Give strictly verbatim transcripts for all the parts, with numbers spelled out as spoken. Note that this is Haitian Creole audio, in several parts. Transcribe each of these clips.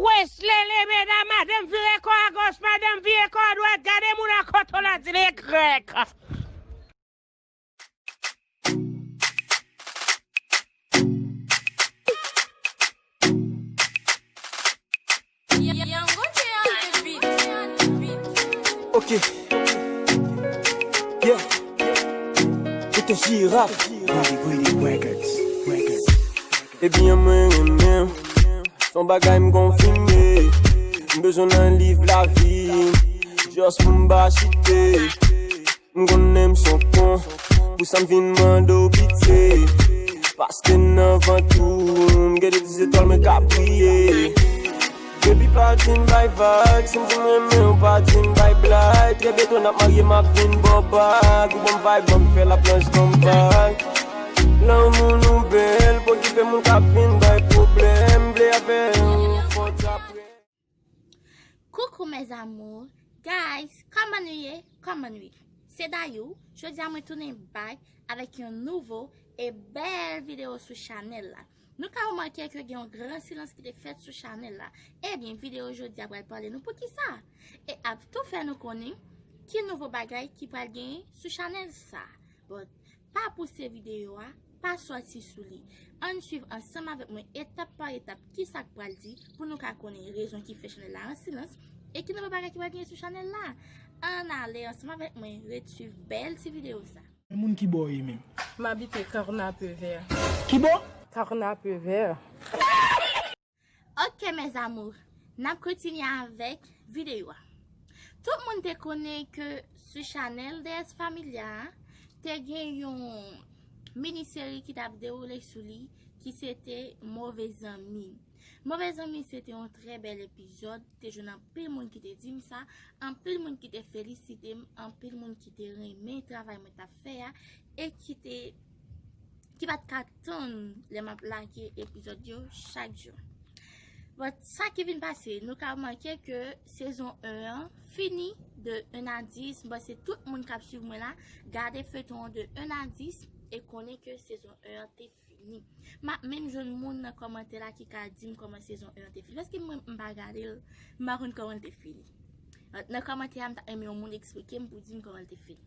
Wesley, medam, madanm vire kò a goch, madanm vire kò a dwat, gade moun a kote w la di li egrèg. Ok. Yeah. Ou te jiraf. Ebyen mwen renmen w. Se yon bagay m konfime. M bezwen nan liv lavi m. Just pou m pa chite. M konnen m se yon kon. Pou sa m vin mande w pitye. Paske nan vant ou m gen de ti zetwal mwen k ap briye. Baby pa di m bay vag, si m di m renmen w pa di m bay blag. Trè byento n ap marye m ap vin ba w bag. Ou ban m vibe, ban m fè laplanch, ban m bag. Lanmou nou bèl, pa okipe moun k ap vin bay pwoblèm. M vle avè w fò trap. Coucou mes amours, guys, kòman nou ye? Kòman nou ye? Se Dayou, jodi a mwen tounen back avèk yon nouvo e bèl videyo sou chanèl la. Nou ka remake ke gen yon gran silans ki te fèt sou chanèl la. Ebyen, videyo jodi a pral pale nou poukisa. E ap tou fè nou konnen ki nouvo bagay ki pral genyen sou chanèl sa. But, pa pouse videyo a, pa sòti sou li. Ann swiv ansanm avèk mwen etap pa etap kisa k pral di pou nou ka konnen rezon ki fè chanèl la an silans e ki nouvo bagay ki pral genyen sou chanèl la. Ann ale ansanm avèk mwen ret swiv bèl ti videyo sa. Men moun ki bò w ye menm? M abite Carnapevert. Ki bò? Carnapevert. Ok mes amours, n ap kontinye avèk videyo a. Tout moun te konnen ke sou chanèl D S Familia a, te gen yon mini seri ki t ap dewoule sou li, ki se te Move Zanmi. Move Zanmi se te yon trè bèl epizòd, te jwenn anpil moun ki te di m sa, anpil moun ki te felisite m, anpil moun ki te renmen travay mwen t ap fè a, e ki te ki pa t ka tann lè m ap lage epizòd yo chak jou. But sa ki vin pase, nou ka remake ke sezon en an fini de en a dis, m panse tout moun k ap swiv mwen la gade feyton an de en a dis e konnen ke sezon en an te fini. M ap menm jwenn moun nan kòmantè la ki ka di m kòman sezon en an te fini. Paske mwen m pa gade l, m pa konn kòman l te fini. Nan kòmantè a m ta renmen yon moun eksplike m pou di m kòman l te fini.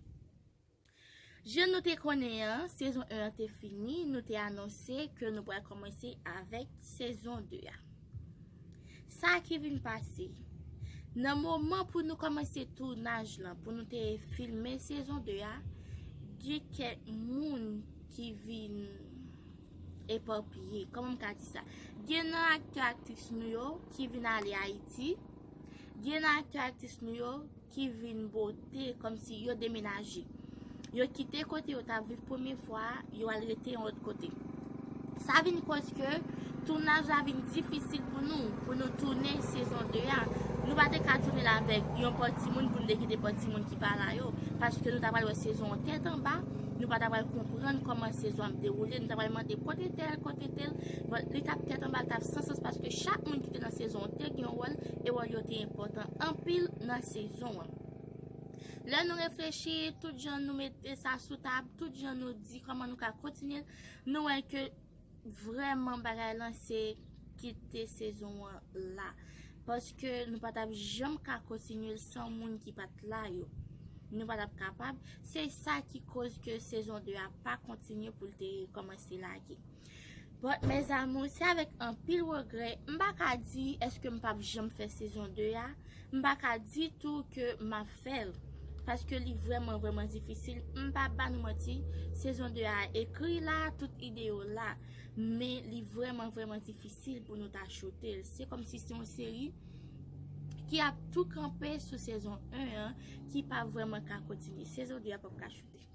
Jan nou te konnen an, sezon en an te fini, nou te anonse ke nou pral kòmanse avèk sezon de a. Sa ki vin pase, nan moman pou nou kòmanse tounaj lan, pou nou te filme sezon de a, gen kèk moun ki vin epapiye, kòman m ka di sa? Gen nan aktè aktris nou yo ki vin ale Ayiti, gen nan aktè aktris nou yo ki vin bote, kòmsi yo demenaje. Yo kite kote yo t ap viv premye fwa a, yo al rete yon lòt kote. Sa vin koz ke tounaj la vin difisil pou nou, pou nou tounen sezon de a. Nou pa te ka tounen l avèk yon pati moun pou nou te kite pati moun ki pa la yo, paske nou ta pral wè sezon an tèt anba, nou pa ta pral konprann kòman sezon ap dewoule, nou ta pral mande kote tèl, kote tèl, but li t ap tèt anba, li t ap san sans paske chak moun ki te nan sezon an te gen yon wòl, e wòl yo te enpòtan anpil nan sezon an. Lè nou reflechi, tout jan nou mete sa sou tab, tout jan nou di kòman nou ka kontinye l, nou wè ke vrèman bagay lan se kite sezon an la. Paske nou pa t ap janm ka kontinye l san moun ki pa t la yo. Nou pa t ap kapab. Se sa ki koz ke sezon de a pa kontinye pou l te kòmanse lage. But mes amours, se avèk anpil regrè, m pa ka di èske m p ap janm fè sezon de a, m pa ka di tou ke m ap fè l. Paske li vrèman, vrèman difisil. M p ap ba nou manti, sezon de a ekri la, tout ide yo la. Men li vrèman, vrèman difisil pou nou ta choute l. Se kòmsi se yon seri ki ap tou kanpe sou sezon en an, ki pa vrèman ka kontinye. Sezon de a p ap ka choute.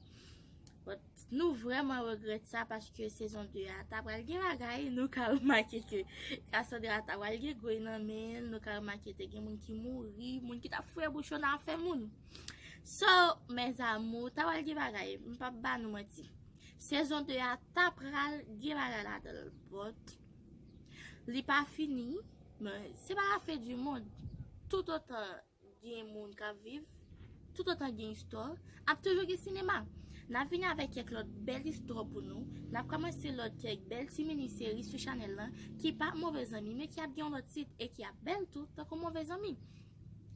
But nou vrèman regrèt sa paske sezon de a ta pral gen bagay, nou ka remake ke Cassandra ta pral gen gwey nan men l, nou ka remake te gen moun ki mouri, moun ki t ap fouye bouch yo nan afè moun. So, mes amours, ta pral gen bagay, m p ap ba nou manti. Sezon de a ta pral gen bagay ladan l, but li pa fini, men se pa la fin du monde. Toutotan gen moun k ap viv, toutotan gen istwa, ap toujou gen sinema. N ap vini avèk kèk lòt bèl istwa pou nou. N ap kòmanse lòt kèk bèl ti mini seri sou chanèl lan ki pa Move Zanmi, men ki ap gen yon lòt tit e ki ap bèl tou, tankou Move Zanmi.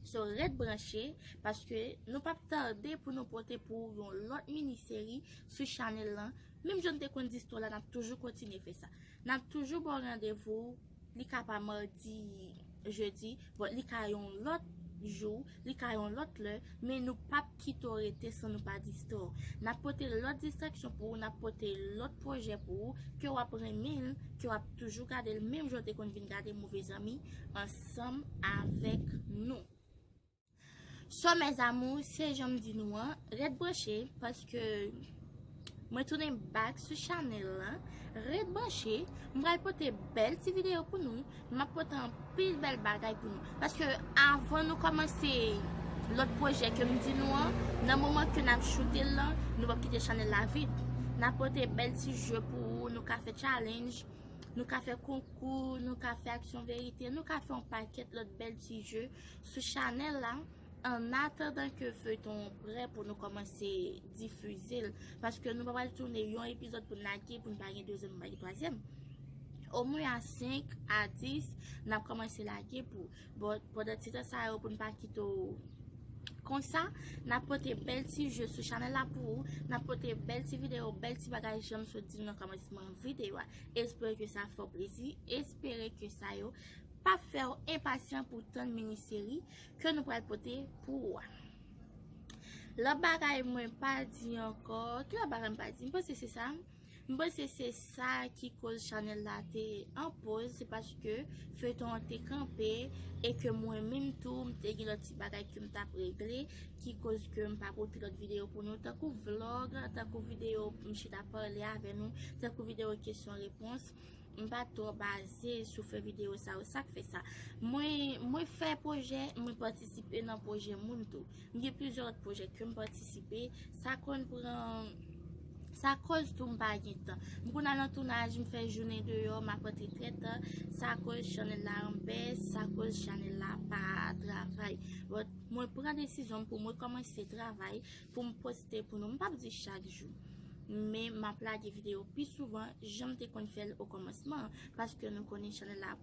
So, ret branche, paske nou p ap tande pou nou pote pou yon lòt mini seri sou chanèl lan. Menm jan n te konn di istwa la, n ap toujou kontinye fè sa. N ap toujou ba w randevou, li ka pa madi, jedi, bon, li ka yon lòt jou, li ka yon lòt lè, men nou p ap kite w rete san nou pa di istwa. N ap pote lòt distraksyon pou ou, n ap pote lòt pwojè pou ou, ke w ap renmen l, ke w ap toujou gade l, menm jan w te konn vin gade Move Zanmi ansanm avèk nou. So, mes amours, se jan m di nou an, ret branche, paske mwen tounen back sou chanèl lan. Ret branche, m pral pote bèl ti videyo pou nou. M ap pote anpil bèl bagay pou nou. Paske avan nou kòmanse lòt pwojè ke m di nou an, nan moman ke n ap choute l lan, nou p ap kite chanèl la vid. N ap pote bèl ti jeu pou ou, nou ka fè challenge, nou ka fè konkou, nou ka fè aksyon verite, nou ka fè yon pakèt lòt bèl ti jeu sou chanèl la, an atandan ke feyton an prè pou nou kòmanse difize l, paske nou pa pral tounen yon epizòd pou n lage, pou n pa gen dezyèm, pou n pa gen twazyèm. Omwen a senk a dis, n ap kòmanse lage pou, bon, pandan ti tan sa yo, pou n pa kite w konsa, n ap pote bèl ti jeu sou chanèl la pou ou, n ap pote bèl ti videyo, bèl ti bagay, jan m sot di nou nan kòmansman videyo a. Espere ke sa fè w plezi, espere ke sa yo p ap fè w enpasyan pou tann mini seri ke nou pral pote pou ou a. Lòt bagay mwen pa di ankò, ki lòt bagay m pa di? M panse se sa. M panse se sa ki koz chanèl la te an poz, se paske feyton an te kanpe e ke mwen menm tou, m te gen lòt ti bagay ke m t ap regle, ki koz ke m pa pote lòt videyo pou nou, tankou vlog, tankou videyo m chita pale avè nou, tankou videyo kesyon repons. M pa twò baze sou fè videyo sa yo. Sa k fè sa? Mwen, mwen fè pwojè, mwen patisipe nan pwojè moun tou. M gen plizyè lòt pwojè ke m patisipe. Sa konn pran, sa koz tou m pa gen tan. M konn al nan tounaj, m fè jounen deyò, m ap rantre trè ta. Sa koz chanèl la an bès, sa koz chanèl la pa travay. But mwen pran desizyon m pou mwen kòmanse travay, pou m poste pou nou. M p ap di chak jou, men m ap lage videyo pi souvan jan m te konn fè l okòmansman an, paske nou konnen chanèl la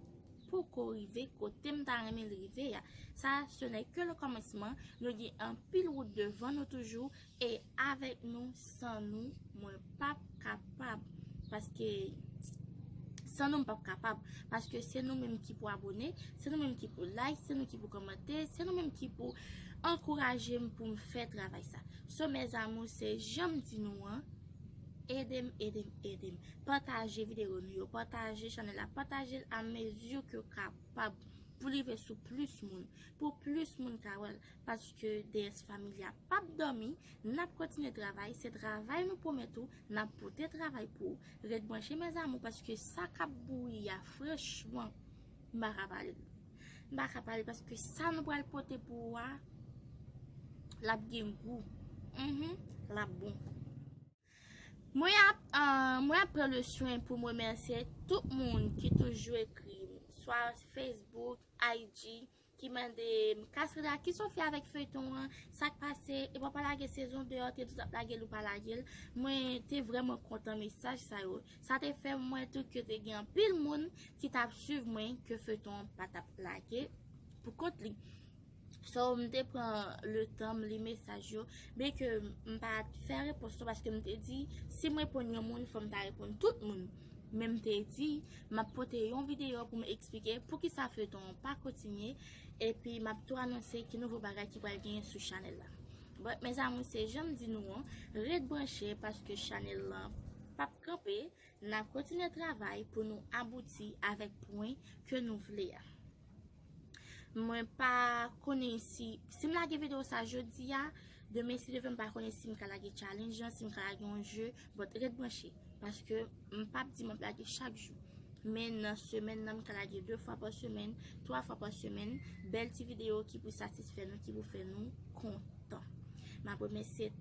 poko rive kote m ta renmen l rive a. Sa, ce n'est que le commencement. Nou gen anpil wout devan nou toujou, e avèk nou, san nou, mwen p ap kapab. Paske san nou, m p ap kapab. Paske se nou menm ki pou abòne, se nou menm ki pou like, se nou ki pou kòmante, se nou menm ki pou ankouraje m pou m fè travay sa. So, mes amours, se jan m di nou an, ede m, ede m, ede m. Pataje videyo nou yo, pataje chanèl la, pataje l a mezi ke w kapab pou li rive sou plis moun, pou plis moun ka wè l, paske D S Family a p ap dòmi, n ap kontinye travay, se travay nou pwomèt ou, n ap pote travay pou ou. Ret branche, mes amours, paske sa k ap bouyi a, franchman, m pa ka pale. M pa ka pale paske sa nou pral pote pou ou a, l ap gen gou. Mhm, l ap bon. Mwen ap, euh, mwen ap pran le swen pou m remèsye tout moun ki toujou ekri m, swa Facebook, I G, ki mande m, Cassandra, kisa w fè avèk feyton an? Sa k pase? Epi w pa lage sezon de an, te di w t ap lage l, ou pa lage l. Mwen te vrèman kontan mesaj sa yo. Sa te fè m wè tou ke te gen anpil moun ki t ap swiv mwen, ke feyton an pa t ap lage pou kont li. So, m te pran le tan, m li mesaj yo, byenke m pa t fè repons non, paske m te di, si m reponn yon moun, fò m ta reponn tout moun. Men m te di, m ap pote yon videyo pou m eksplike poukisa feyton an pa kontinye, epi m ap tou anonse ki nouvo bagay ki pral genyen sou chanèl la. But, mes amours, se jan m di nou an, ret branche paske chanèl lan p ap kanpe, n ap kontinye travay pou nou abouti avèk pwen ke nou vle a. Mwen pa konnen si, si m lage videyo sa jodi a, demen si Dye vle m pa konnen si m ka lage challenge an, si m ka lage yon jeu, but ret branche, paske m p ap di m ap lage chak jou. Men nan semèn nan, m ka lage de fwa pa semèn, twa fwa pa semèn, bèl ti videyo ki pou satisfè nou, ki pou fè nou kontan. M ap remèsye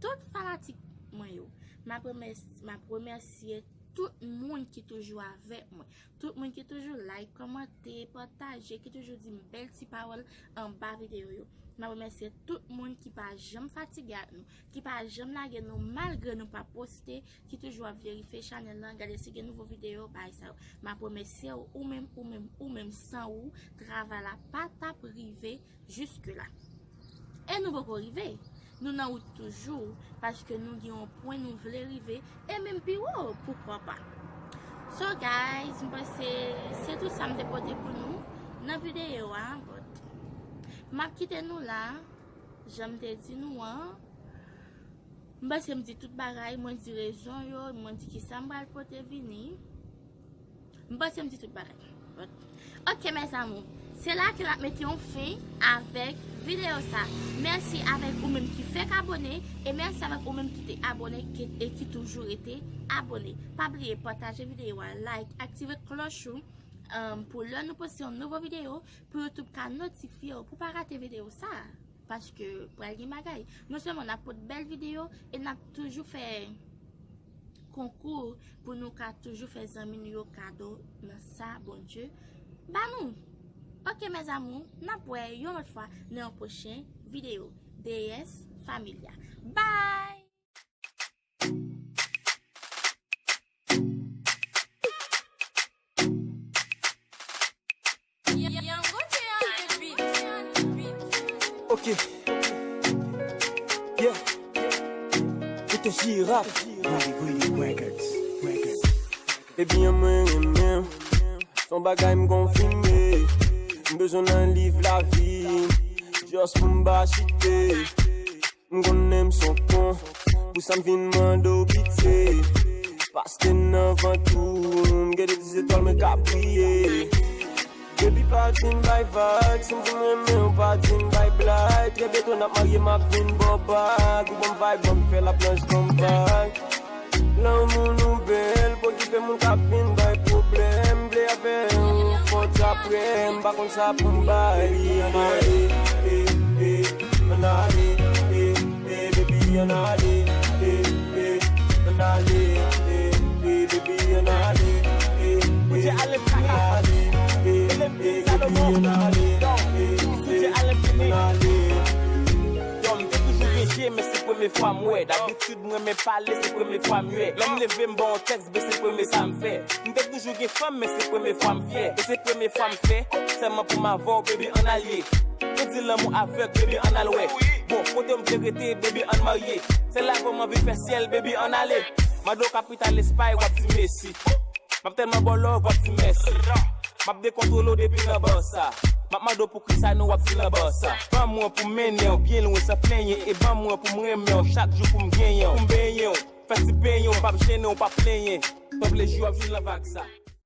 tout fanatik mwen yo. M ap remèsye, m ap remèsye tout moun ki toujou avèk mwen. Tout moun ki toujou like, kòmante, pataje, ki toujou di m bèl ti pawòl anba videyo yo. M ap remèsye tout moun ki pa janm fatige ak nou, ki pa janm lage nou malgre nou pa poste, ki toujou ap verifye chanèl lan, gade si gen nouvo videyo, bagay sa yo. M ap remèsye w, ou menm, ou menm, ou menm, san ou, travay la pa t ap rive jiske la. E nou poko rive. Nou nan wout toujou, paske nou gen yon pwen nou vle rive, e menm pi wo, poukwa pa. So guys, m panse se tout sa m te pote pou nou nan videyo a, but m ap kite nou la, jan m te di nou an. M panse m di tout bagay, mwen di rezon yo, mwen di kisa m pral pote vini. M panse m di tout bagay. Ok, mes amours. Se la ke n ap mete yon fen avèk videyo sa. Mèsi avèk ou menm ki fèk abone, e mèsi avèk ou menm ki te abone, ki, e ki toujou rete abone. Pa bliye pataje videyo a, like, aktive klòch ou, um, pou lè nou poste yon nouvo videyo, pou YouTube ka notifye w, pou pa rate videyo sa. Paske pral gen bagay. Non sèlman n ap pote bèl videyo, e n ap toujou fè konkou pou nou ka toujou fè zanmi nou yo kado nan sa Bondye ba nou. Ok, mes amours, n ap wè yon lòt fwa nan yon pwochen videyo. Déesse Familia. Bye! Ok. Yeah. Ou te jiraf. Ebyen mwen renmen w. Se yon bagay m konfime. M bezwen nan liv lavi. Just pou m pa chite. M konnen m se yon kon, pou sa m vin mande w pitye. Paske nan vant ou, m gen de ti zetwal mwen k ap briye. Baby pa di m bay vag, si m di m renmen w pa di m bay blag. Trè byento n ap marye, m ap vin ba w bag. Ou ban m vibe, ban m fè laplanch, ban m vag. Lanmou nou bèl, pa okipe moun k ap vin bay pwoblèm. M vle avè w fò trap rè, m pa konn sa pou m bay. Ann ale, eh, eh, ann ale, eh, eh, baby, ann ale, eh, eh, ann ale, eh, eh, baby, ann ale, eh, eh, ann ale, eh, eh, baby, ann ale, eh, eh, ann ale. Yo, m te toujou gen je, men se premye fwa m wè. Dabitid, m renmen pale, se premye fwa m wè. Lè m leve, m ba w tèks, ben se premye sa m fè. M te toujou gen fanm, men se premye fwa m fyè. E se premye fwa m fè, sèlman pou m avè w, baby, ann al ye. Yo di lanmou avèg, baby, ann al wè. Bon, kote w m te rete, baby, ann marye. Sèl avè w m anvi fè syèl, baby, ann ale. Mande w kapital Espay, w ap di mesi. M ap tèlman ba w love, w ap di mèsi. M ap dekontwole w depi nan Barça. M ap mande w pou Cristiano, w ap di nan Barça. Ban mwen pou m mennen w byen lwen san plenyen. E ban mwen pou m renmen w chak jou pou m genyen w. Pou m benyen w, fè ti benyen w, m p ap jennen w, w p ap plenyen. Tanple jou w ap jwenn nan vag sa.